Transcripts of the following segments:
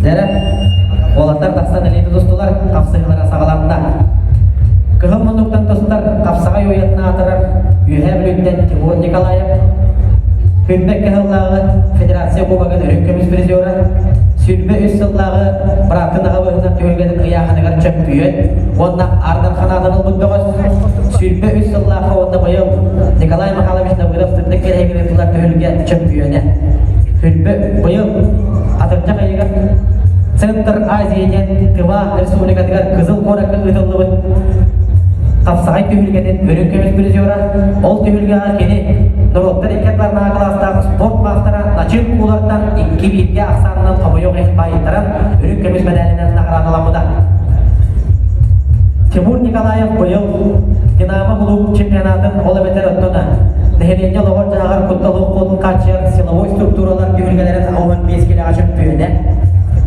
Дьэрэ, уолаттар тахсан илии тутустулар, хапсыһыылара саҕаланна. Кыһыл муннуктан тустар хапсаҕай уйатын аатырар Үөһээ Бүлүүттэн Тимур Николаев, Күнбэк кыһыллааҕы Федерация Кубогын үрүҥ көмүс призера, 23 сыллааҕы быраатын аҕа быһыытынан түһүлгэтин ыйааһыныгар чөмпүйүөн уонна Аар Дархан аатын ылбыт бөҕөс, 23 сыллаахха уонна быйыл Николай Михайлович Давыдов сырдык кэрэһигэр ыытыллар түһүлгэ чөмпүйүөнэ. Сүрбэ быйыл атырдьах ыйыгар Центр Азии диэн Тыва Республикатыгар Кызыл куоракка ыытыллыбыт хапсаҕай түһүлгэтин үрүҥ көмүс призера. Ол түһүлгэҕэ кини норуоттар икки ардыларынааҕы кылаастаах спорт маастара Начыын Куулартан икки бииргэ ахсаанынан хомойуох иһин баайыттаран үрүҥ көмүс мэдээлинэн наҕараадаламмыта. Тимур Николаев быйыл Динамо кулууп чемпионатын ол эбэтэр оттон нэһилиэнньэ олоҕор-дьаһаҕар куттал суох хааччыйар силовой структуралар түһүлгэлэрин 15 килэҕэ чөмпүйүөнэ,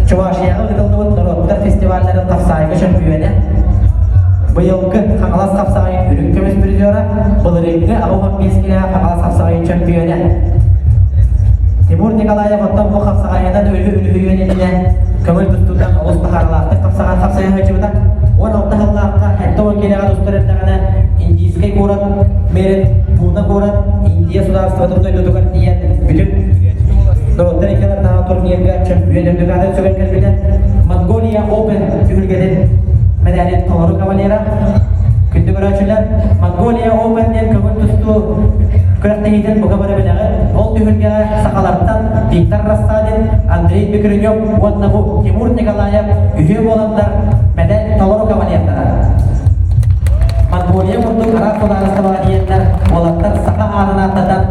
Чувашияҕа ыытыллыбыт норуоттар фестивалларын хапсаайга чөмпүйүөнэ, быйылгы Хаҥалас хапсаҕайын үрүҥ көмүс призера, былырыыҥҥы 85 килэҕэ Хаҥалас хапсаҕайын чөмпүйүөнэ. Тимур Николаев оттон бу хапсаҕайынан өлү үлүһүйүөн иннинэ көҥүл тустууттан олус таһаарыылаахтык хапсаҕай хапсайа сылдьыбыта. 16 сыллаахха 70 киилэҕэ тустар эрдэҕинэ Индийскэй куорат мэрин Пуна куорат Индия судаарыстыбатын дойдутугар тиийэн бүтүн норуоттар икки турнирга чөмпүйүөн үрдүк аатын сүгэн кэлбитэ. Монголия Open түһүлгэтин мэдээлин толору кавалера. Күндү көрөөччүлэр, Монголия Open диэн көҥүл тустуу күрэхтэһиитин бука бары билэҕит. Ол түһүлгэҕэ сахалартан Виктор Рассадин, Андрей Бекренев уонна бу Тимур Николаев үһүө буоланнар мэдэл толору кавалердара. Монголия курдук араас судаарыстыбаҕа тиийэннэр уолаттар саха аатын ааттатан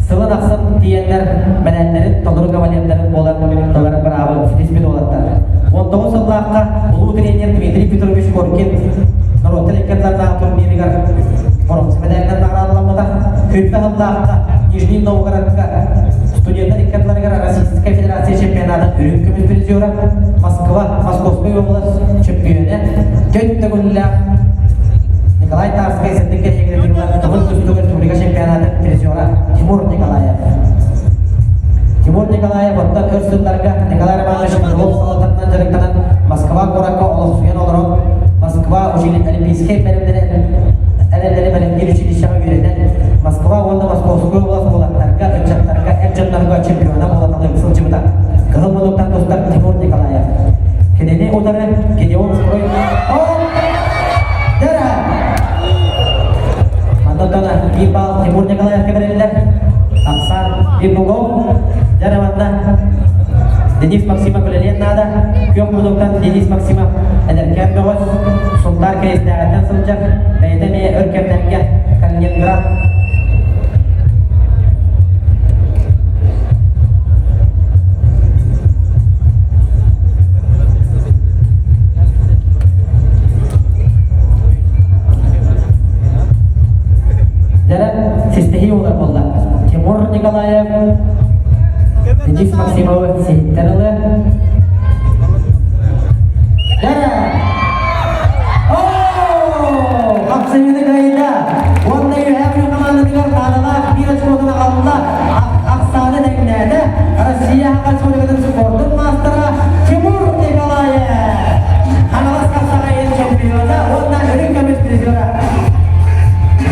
сылын ахсын тиийэннэр мэдээллэрин толору кавалердарын буолан ылар быраабы ситиспит уолаттар. 19 сыллаахха улуу тренер Дмитрий Петрович Коркин норуоттар икки ардыларынааҕы турнирыгар боруонса мэдээлинэн наҕараадаламмыта. Күрпэ сыллаахха Нижний Новгородка студенттар икки ардыларыгар Российскай Федерация чемпионатын үрүҥ көмүс призера, Москва, Московскай уобалас чөмпүйүөнэ, төрт төгүллээх Николай Тарскай сырдык кэриэгэр тыллар Кыһыл тустуук республика чемпионатын призера Тимур Николаев. Тимур Николаев оттон өр сылларга Николай Романович Крылов салалтатынан дьарыктанан Москва куоракка олохсуйан олорон Москва Олимпийскай бэлэмнэри эрэллэри бэлэмниир училищеҕа үөрэнэн Москва уонна Московскай уобалас уолаттарга, ыччаттарга, эр дьоннорго чемпиона буолан сылдьыбыта. Кыһыл муннуктан тустар Тимур Николаев. Кинини утары Гедеон Строй Онтон биир балл Тимур Николаевка бэриллэр. Ахсаан Бибугов. Дьэ манна Денис Максимов үлэлиэн наада. Күөх муннуктан Денис Максимов эдэркээн бөҕөс, Сунтаар Киристээҕиттэн сылдьар, бэйэтэ эмиэ өр кэмнэргэ Калининград Дьэ, систэһии буолар буолла. Тимур Николаев, Денис Максимов сиһиттэн ылы. Дьэ! О! Хапсыһыыны кыайда!